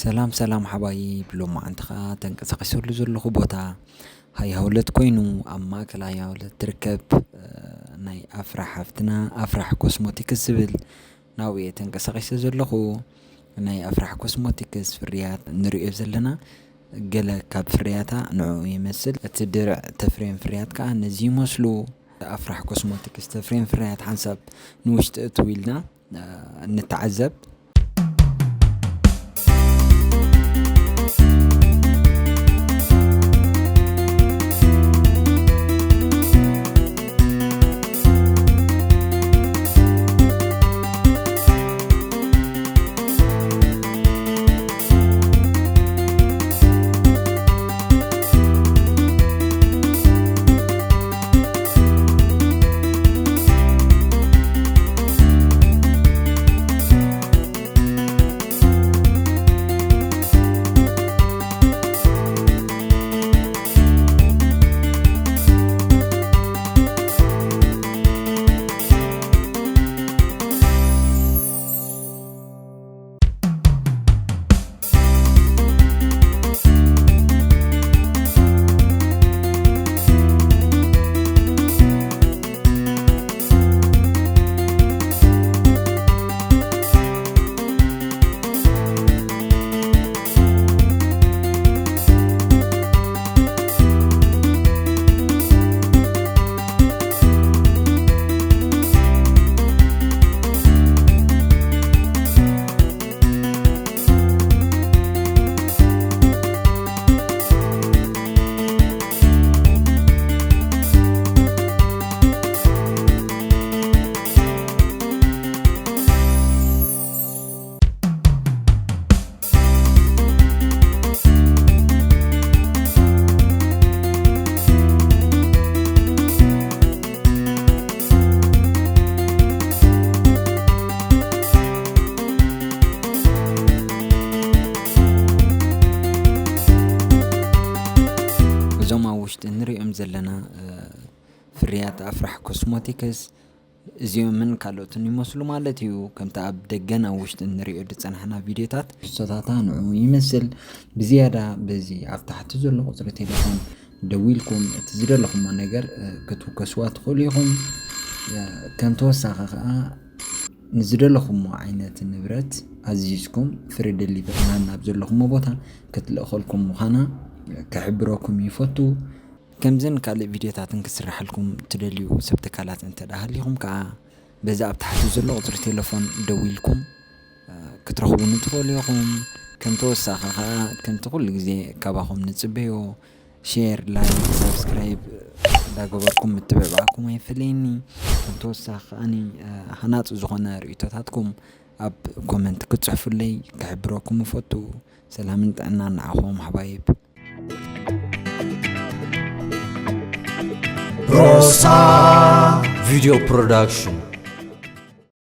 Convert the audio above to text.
ሰላም ሰላም ሓባይብ፣ ሎማዓንቲ ኸኣ ተንቀሳቒሰሉ ዘለኹ ቦታ ሃይሃውለት ኮይኑ፣ ኣብ ማእከል ሃይሃውለት ትርከብ፣ እ፣ ናይ ኣፍራሕ ሃፍትና ኣፍራሕ ኮስሞቲክስ ዝብል ናብኡ እየ ተንቀሳቒሰ ዘለኹ። ናይ ኣፍራሕ ኮስሞቲክስ ፍርያት ንርእዮ ዘለና ገለ ካብ ፍርያታ ንዕኡ ይመስል። እቲ ድርዕ ተፍርዮም ፍርያት ከኣ ነዚ ይመስሉ። ኣፍራሕ ኮስሞቲክስ ተፍርዮም ፍርያት ሓንሳብ ንውሽጢ እትው ኢልና፣ እ፣ ንተዓዘብ። እዞም ኣብ ውሽጢ እንሪኦም ዘለና፣ እ፣ ፍርያት ኣፍራሕ ኮስሞቲክስ እዚኦምን ካልኦትን ይመስሉ ማለት እዩ። ከምቲ ኣብ ደገን ኣብ ውሽጢ እንሪኦ ዝጸናሕና ቪድዮታት፣ ትሕዝቶታታ ንዕኡ ይመስል። ብዝያዳ በዚ ኣብ ታሕቲ ዘሎ ቁጽሪ ቴሌፎን ደዊልኩም እቲ ዝደለኹሞ ነገር፣ እ፣ ክትውከስዋ ትኽእሉ ኢኹም። እ፣ ከም ተወሳኺ ከኣ ንዝደለኹሞ ዓይነት ንብረት ኣዚዝኩም ፍሪ ደሊቨሪ ናብ ዘለኹሞ ቦታ ክትልእኸልኩም ምዃና ክሕብረኩም ይፈቱ። ከምዝን ካልእ ቪድዮታትን ክስርሓልኩም ትደልዩ ሰብ ትካላት እንተ ደኣ ሃሊኹም ከኣ በዚ ኣብ ታሕቲ ዘሎ ቁጽሪ ቴሌፎን ደዊልኩም፣ እ፣ ክትረኽቡኒ ትኽእሉ ኢኹም። ከም ተወሳኺ ከኣ ከምቲ ኩሉ ግዜ ካባኹም ንጽበዮ ሼር፣ ላይክ፣ ሳብስክራይብ እንዳገበርኩም ምትብዕባዕኩም ኣይፈለየኒ። ከም ተወሳኺ ከኣኒ፣ እ፣ ሃናጺ ዝኾነ ርእይቶታትኩም ኣብ ኮመንት ክትጽሕፉለይ ክሕብረኩም እፈቱ። ሰላምን ጥዕናን ንዓኹም ሓባይብ። ሮሳ ቪድዮ ፕሮዳክሽን።